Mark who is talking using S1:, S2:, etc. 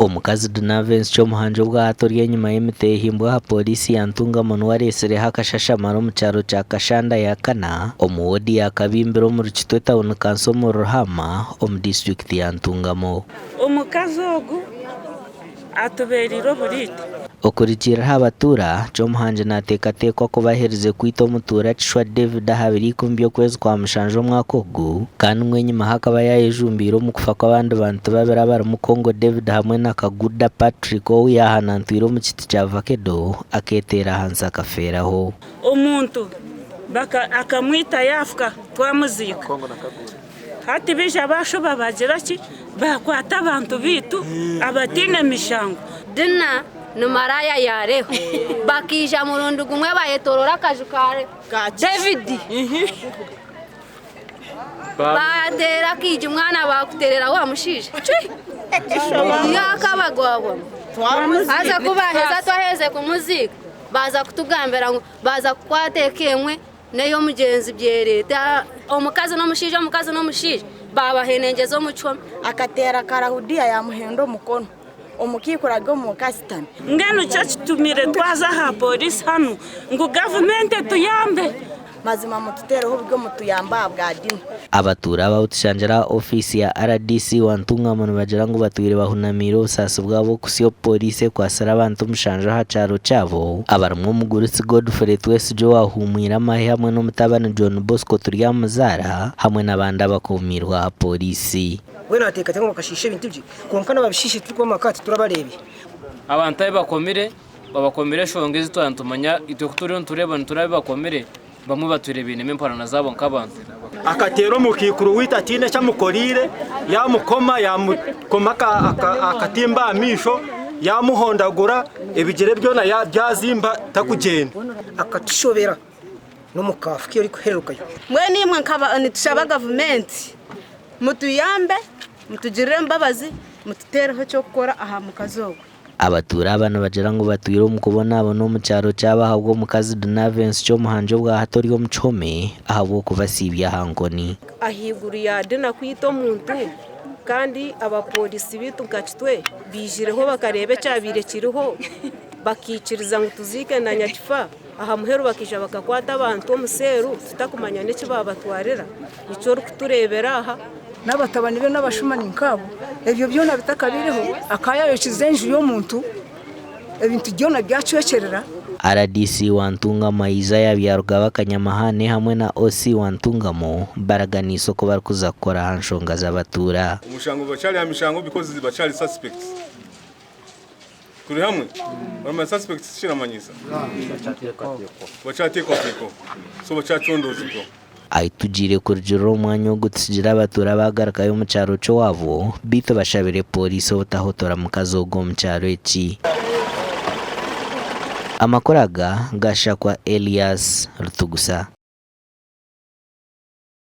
S1: Omukazi Dunavens Kyomuhangi obwahati ori enyima y'emiteehimbwa aha pooriisi ya Ntungamo niwe areetsireho akashashamaro omu kyaro kya Kashanda ya kana omu woodi ya Kabimbiro omuri Kitwe Tawuni Kanso omuri Ruhama omu disiturikiti ya Ntungamo.
S2: Omukazi ogu atubeereire oburiite.
S1: Okurugiirira aha batuura, Kyomuhangi naateekateekwa kuba aherize kwita omutuura Kishwa David aha biro ikumi by'okwezi kwa mushanju omwaka ogu kandi ngu enyimaho akaba yaayejumbiire omu kufa kw'abandi bantu babiri abarimu Kongo David hamwe na Kaguda Patrick ou yaahanantwire omu kiti kya vakedo akeeteera ahansi akafeeraho.
S2: Omuntu akamwita yaafa twamuziika. Hati baija baashuba baagira ki? Baakwata abantu baitu abataine mishango.
S3: Dina ni maraaya yaareho. Bakaija murundi gumwe baayetooroora akaju ka David. Baateera akaigi mwana baakuteereraho aha mushaija. Cwi! Yaakabagwabwamu. Haza ku baaheza twaherize kumuziika, baaza kutugambira ngu baaza kukwata eka emwe n'ey'omugyenzi byereeta omukazi n'omushaija omukazi n'omushaija baabahenengyeza omu kihome.
S4: Akateera Karahudiya yaamuhenda omukono, omukaikuru ari omu kasitami.
S2: Mbwenu nikyo kitumire twaza aha pooriisi hanu ngu gavumenti etuyambe.
S4: Mazima mututeereho oburyo mutuyambe aha bwa Dina.
S1: Abatuura abu tushangire aha ofiisi ya RDC wa Ntungamo nibagira ngu batwire bahunamiire obusaasi bwabo okuhitsya obu pooriisi ekwatsire abantu mushanju aha kyaro kyabo abarimu omugurusi Godfrey Twesigye owahuumwire amahe hamwe n'omutabani John Bosco Turyamuzaara hamwe n'abandi abakuumiirwe aha pooriisi.
S5: Mbwenu ateekateeka ngu bakashiisha ebintu bye, kwonka n'ababishiisha titurikuba maka titurabareebire.
S6: Abantu abu bakomire, babakomire enshonga ezi twaba nitumanya itwe ku turiyo nitureeba nitureeba abu bakomire. Bamwe batwire bainemu emparana zaabo nk'abantu.
S7: Akateera omukaikuru waitu ataine eki amukoreire, yaamukoma, yaamukoma akatimba aha maisho, yaamuhondagura, ebigyere byona byazimba tarikugyenda.
S5: Akatushobera n'omu kaafu ku orikuhererukayo.
S8: Mbwenu imwe nkaba nitushaba gavumenti mutuyambe, mutugirire embabazi, mututeereho eky'okukora aha mukazi ogwo.
S1: Abatuura aba nibagira ngu batwire omu kubonabona omu kyaro kyabo ahabw'omukazi Dunavens Kyomuhangi obwahati ori omu kihome ahabw'okubasiibya aha nkoni.
S9: Ahaiguru ya Dina kwita omuntu kandi abapoorisi baitu nka Kitwe baijireho bakareeba ekyabaire kiriho bakaikiriza ngu tuziike na nyakifa aha muheru bakaija bakakwata abantu omuseeru tutakumanya n'eki baabatwarira nikyo orikutureebera aha.
S10: N'abatabani be n'abashuma ni nk'abo. Ebyo byona bitakabaireho, akaba yaayokize enju y'omuntu, ebintu byona byacwekyerera.
S1: Rdc wa Ntungamo Isaiah Byarugaba Kanyamahane hamwe na OC wa Ntungamo baraganiise oku barikuza kukora aha nshonga z'abatuura.
S11: Omushango bakyari aha mishango because bakyari suspects. Turi hamwe? Oramanya suspects tikiramanyisa? Bakyateekwateekwaho. So bakyacondozibwaho.
S1: Ahi tugiire kurugirira omwanya ogu tutsigire abatuura baagarukayo omu kyaro ky'owaabo beitu bashabire pooriisi obutahotora mukazi ogu omu kyaro eki. Amakuru aga gashakwa Elias Rutugusa.